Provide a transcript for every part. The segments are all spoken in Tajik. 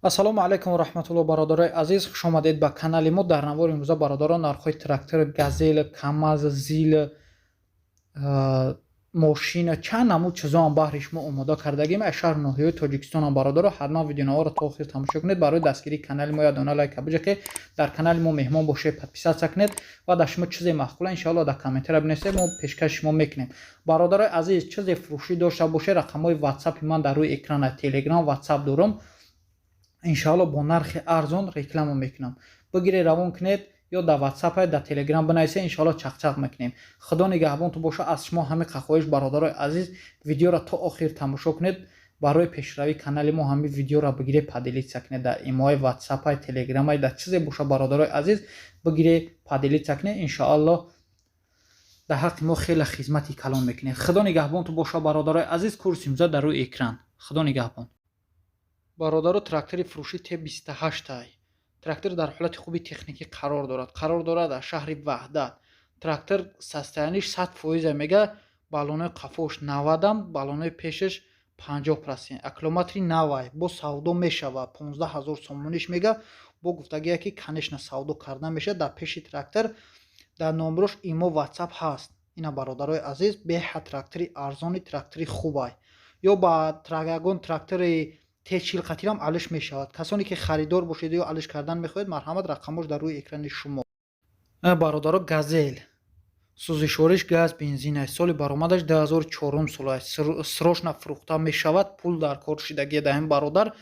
Ассалому алайкум ва раҳматулло, бародарои азиз, хушомадед ба канали мо. Дар навори имрӯза, бародарон, нархҳои трактор, Газел, КамАЗ, ЗИЛ, мошина, чанд намуд чизоам баҳри шумо омода кардагим аз шаҳру ноҳияҳои Тоҷикистонам. Бародаро, ҳатман видеонаворо то охир тамошо кунед. Барои дастгирии канали мо як дона лайка биҷақед, дар канали мо меҳмон бошед, подписаться кунед ва дар шумо чизе маъқула, иншоалло, дар комментария бинависед, мо пешкаши шумо мекунем. Бародарои азиз, чизе фурӯшӣ дошта бошед, рақамҳои Ватсапи ман дар рӯи экрана, Телеграм, Ватсап дорам. Иншоалло, бо нархи арзон реклама мекунам. Бигиред, равон кунед ё дар Ватсап, дар Телеграм бинависед, иншоалло, чақчақ мекунем. Худо нигаҳбонтон боша. Аз шумо ҳамин хоҳиш, бародарои азиз, видеоро то охир тамошо кунед. Барои пешравии канали мо ҳамин видеоро бигиред, поделиться кунед дар имои, Ватсапай, Телеграмай, дар чизе боша, бародарои азиз, бигиред, поделиться кунед. Иншоалло, дар ҳаққи мо хеле хизмати калон мекунед. Худо нигаҳбонтон боша, бародарои азиз. Курси имза дар рӯи экран. Худо нигаҳбон. Бародаро, трактори фурӯшӣ Т28 ай. Трактор дар ҳолати хуби техникӣ қарор дорад. Қарор дорад дар шаҳри Ваҳдат. Трактор состояние ш 100%-а мега, баллонои қафош 90-ам, баллонои пешаш 50%. Аккумулятори навай, бо савдо мешавад, 15 ҳазор сомониш мега, бо гуфтагие ки, конечно, савдо карда мешавад. Дар пеши трактор дар номерош ИМО, Ватсап ҳаст. Ина, бародарои азиз, беҳад трактори арзони, трактори хубай. Ё ба ягон трактори Т40 қатирам алиш мешавад. Касоне ки харидор бошед ё алиш кардан мехоҳед, марҳамат, рақамҳош дар рӯи экрани шумо. Бародаро, Газел, сӯзишвориш газ, бензин аст. Соли баромадаш 2004 сол аст. Срочно фурӯхта мешавад, пул дар кор шидагия дар ин бародар.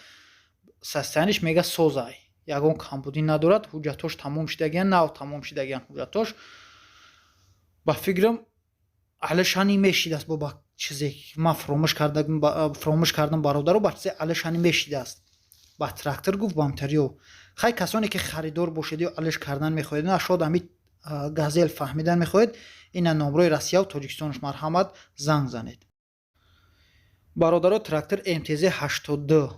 Состояние ш мега созай, ягон камбудӣ надорад, ҳуҷҷатҳош тамом шидагиян, нав тамом шидагиян ҳуҷҷатҳош. Ба фикрам, алишани мешидааст бо ба чизе ман фуромӯш кардам, бародаро, ба чизе алишани мешидааст, ба трактор гуфт бамтариё. Хай, касоне ки харидор бошед ё алиш кардан мехоҳед, на шод ҳами Газел фаҳмидан мехоҳед, ина номрои Россияву Тоҷикистонаш, марҳамат, занг занед. Бародаро, трактор МТЗ 82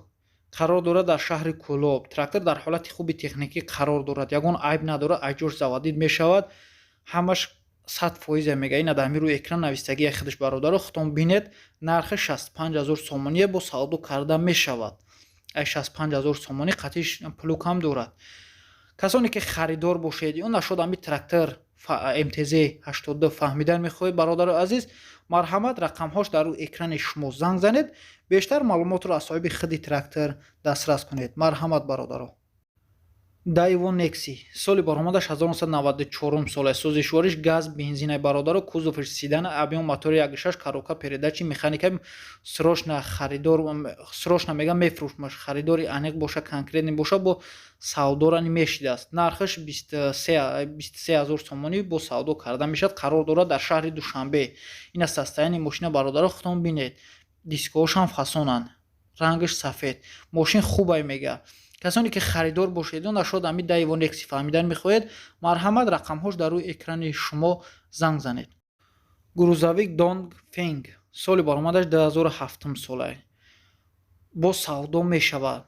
қарор дорад дар шаҳри Кӯлоб. Трактор дар ҳолати хуби техникӣ қарор дорад, ягон айб надорад, айҷош заводить мешавад, ҳамаш 100%-е мега. Ина дар ҳамин рӯи экран навистагии худаш, бародаро, худтон бинед. Нархи 65 000 сомоние, бо савдо карда мешавад. Ай 65 000 сомонӣ қатиш плуг ҳам дорад. Касоне ки харидор бошед ё нашуд ҳами трактор МТЗ 82 фаҳмидан мехоҳед, бародари азиз, марҳамат, рақамҳош дар рӯи экрани шумо, занг занед, бештар маълумотро аз соҳиби худи трактор дастрас кунед. Марҳамат, бародаро. Даево Некси, соли баромадаш 1994 сола, сӯзишвориш газ, бензинай, бародаро, кузоваш седан, объём мотори 1,6, коробка передачи механика. Срочно харидор, срочно мега мефурӯшмаш. Харидори аниқ боша, конкретный боша, бо савдорани мешидааст. Нархаш 23 ҳазор сомонӣ, бо савдо карда мешавад. Қарор дорад дар шаҳри Душанбе. Ина состояние мошина, бародаро, худтон бинед, дискоҳошам фасонанд, рангаш сафед, мошин хубай мега. Касоне ки харидор бошед ё нашуд ҳами Даево Некси фаҳмидан мехоҳед, марҳамат, рақамҳош дар рӯи экрани шумо, занг занед. Грузовик Донг Фенг, соли баромадаш 2007 сола, бо савдо мешавад.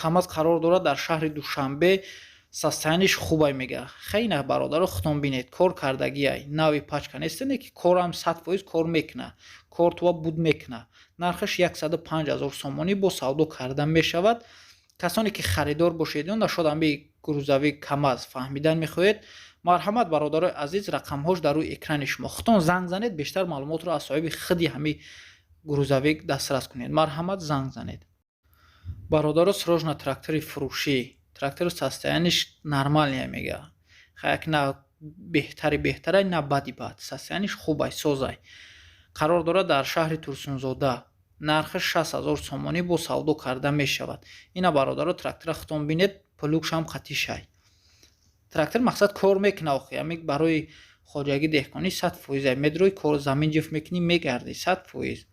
КамАЗ қарор дорад дар шаҳри Душанбе. Состояние ш хубай мега. Хейна, бародаро, худтон бинед, кор кардагиай, нави пачка нестане ки корам 100% кор мекуна, кортува буд мекуна. Нархаш 105 000 сомонӣ, бо савдо карда мешавад. Касоне ки харидор бошед ё нашуд ҳами грузовик КамАЗ фаҳмидан мехоҳед, марҳамат, бародарои азиз, рақамҳош дар рӯи экрани шумо, худтон занг занед, бештар маълумотро аз соҳиби худи ҳами грузовик дастрас кунед. Марҳамат, занг занед. Бародаро, срочно трактори фурӯшӣ. Трактори состояние ш нормальный мега, хаяк на беҳтари беҳтарай, на бади бад, состояние ш хубай, созай. Қарор дорад дар шаҳри Турсунзода. Нархаш 60 000 сомонӣ, бо савдо карда мешавад. Ина, бародаро, трактора худтон бинед, плуг шам қатишай. Трактор, мақсад, кор мекуна охи, ами барои хоҷагӣ деҳқонӣ 100%-е. Медрои, кор замин ҷиф мекунӣ, мегардӣ, 100%.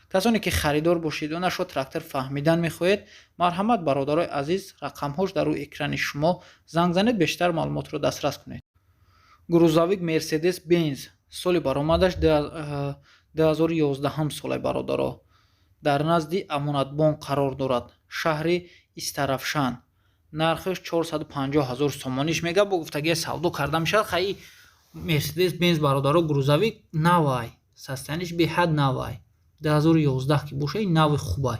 Касоне ки харидор бошед ё нашуд трактор фаҳмидан мехоҳед, марҳамат, бародарои азиз, рақамҳош дар рӯи экрани шумо, занг занед, бештар маълумотро дастрас кунед. Грузовик Мерседес Бенз, соли баромадаш 2011 соле, бародаро, дар назди Амонатбонк қарор дорад, шаҳри Истаравшан. Нархаш 450 ҳазор сомониш мега, бо гуфтагия савдо карда мешавад. Хаи Мерседес Бенз, бародаро, грузовик навай, состояние ш беҳад навай, 2011 ки боша, ин нави хубай.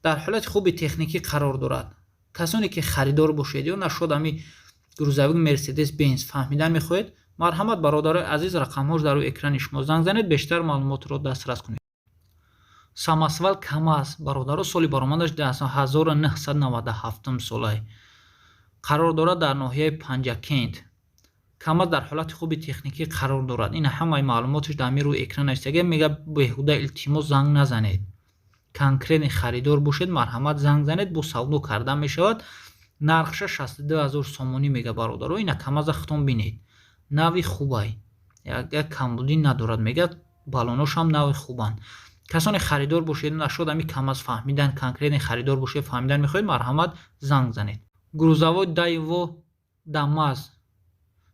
Дар ҳолати хуби техникӣ қарор дорад. Касоне ки харидор бошед ё нашуд ами грузовик Мерседес Бенз фаҳмидан мехоҳед, марҳамат, бародарои азиз, рақамҳош дар рӯи экрани шумо, занг занед, бештар маълумотро дастрас кунед. Самосвал КамАЗ, бародаро, соли баромадаш 1997 солай, қарор дорад дар ноҳияи Панҷакент. КамАЗ дар ҳолати хуби техникӣ қарор дорад. Ин ҳамаи маълумоташ дар ҳамин рӯи экран навистага. Мега, беҳуда, илтимос, занг назанед, конкретный харидор бошед, марҳамат, занг занед, бо савдо карда мешавад. Нархша 62 ҳазор сомонӣ мега, бародаро. Ина КамАЗа худтон бинед, нави хубай, як камбудӣ надорад, мега, балоношам нави хубанд. Касоне харидор бошед, нашуд ами КамАЗ фаҳмидан, конкретный харидор бошед, фаҳмидан мехоҳед, марҳамат, занг занед. Грузовой Дайво Дамаз,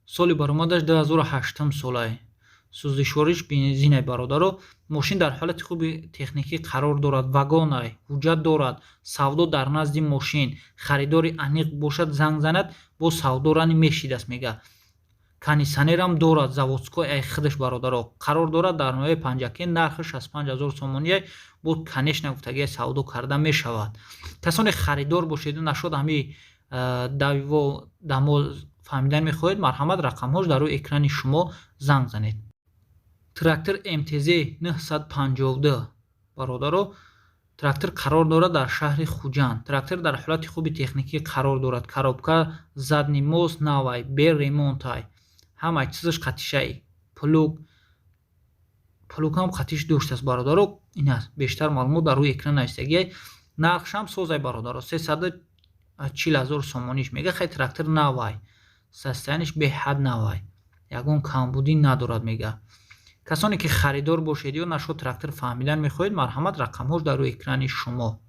соли баромадаш 2008 солай, сӯзишвориш бензинай. Бародаро, мошин дар ҳолати хуби техникӣ қарор дорад, вагонай, ҳуҷҷат дорад, савдо дар назди мошин. Харидори аниқ бошад, занг занад, бо савдо рани мешидаст, мега. Кондитсионерам дорад, заводской ай худаш. Бародаро, қарор дорад дар ноҳияи Панҷакент, нархи 65 ҳазор сомоние бо, конечно, гуфтагия, савдо карда мешавад. Касоне харидор бошеду нашуд ҳами Дайво Дамоз фаҳмидан мехоҳед, марҳамат, рақамҳош дар рӯи экрани шумо, занг занед. Трактор МТЗ 952, бародаро, трактор қарор дорад дар шаҳри Хуҷанд. Трактор дар ҳолати хуби техникӣ қарор дорад. Коробка задний мост навай, бе ремонтай, ҳамаи чизаш қатишай, плуг, плугам қатиш доштааст, бародаро. Ин аст, бештар маълумот дар рӯи экран навистагиай. Нархшам созай, бародаро, 340 ҳазор сомониш мега. Хай, трактор навай, состояние ш беҳад навай, ягон камбудӣ надорад, мега. Касоне ки харидор бошед ё нашуд трактор фаҳмидан мехоҳед, марҳамат, рақамҳош дар рӯи экрани шумо.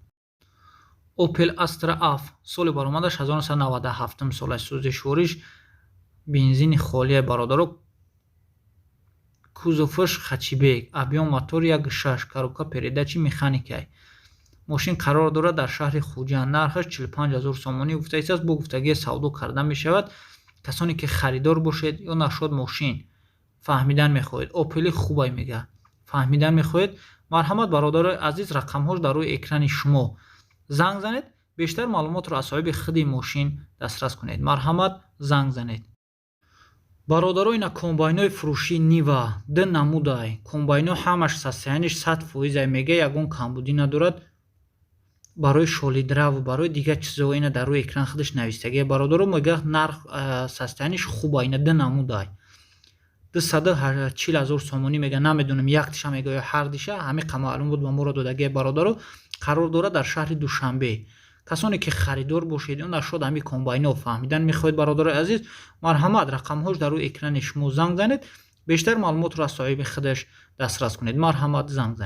Опел Астра Аф, соли баромадаш 1997 сола, сӯзишвориш бензини холия, бародаро. Кузоваш хэтчбек, объём мотор 1,6, коробка передачи механикай. Мошин қарор дорад дар шаҳри Хуҷанд, нархаш 45 ҳазор сомонӣ гуфта истааст, бо гуфтагии савдо карда мешавад. Касоне ки харидор бошед ё нашуд мошин фаҳмидан мехоҳед, Опели хубай, мега, фаҳмидан мехоҳед, марҳамат, бародарои азиз, рақамҳош дар рӯи экрани шумо, занг занед, бештар маълумотро аз соҳиби худи мошин дастрас кунед. Марҳамат, занг занед. Бародаро, ина комбайнои фурӯшии Нива ду намудай. Комбайно ҳамаш состояние ш 100%-ай, мега, ягон камбудӣ надорад. Барои шолидраву барои дигар чизо ина дар рӯи экран худаш навистагия, бародаро. Мега, нарх, состояние ш хуба. Ина ду намудай, 240 ҳазор сомонӣ мега. Намедонам, яктиша мега ё ҳардиша, ҳамиқа маълум буд ба моро додагия. Бародаро, қарор дорад дар шаҳри Душанбе. Касоне ки харидор бошед ё нашуд ҳами комбайно фаҳмидан мехоҳед, бародарои азиз, марҳамат, рақамҳош дар рӯи экрани шумо, занг занед, бештар маълумотро аз соҳиби худаш дастрас кунед. Марҳамат, занг занед.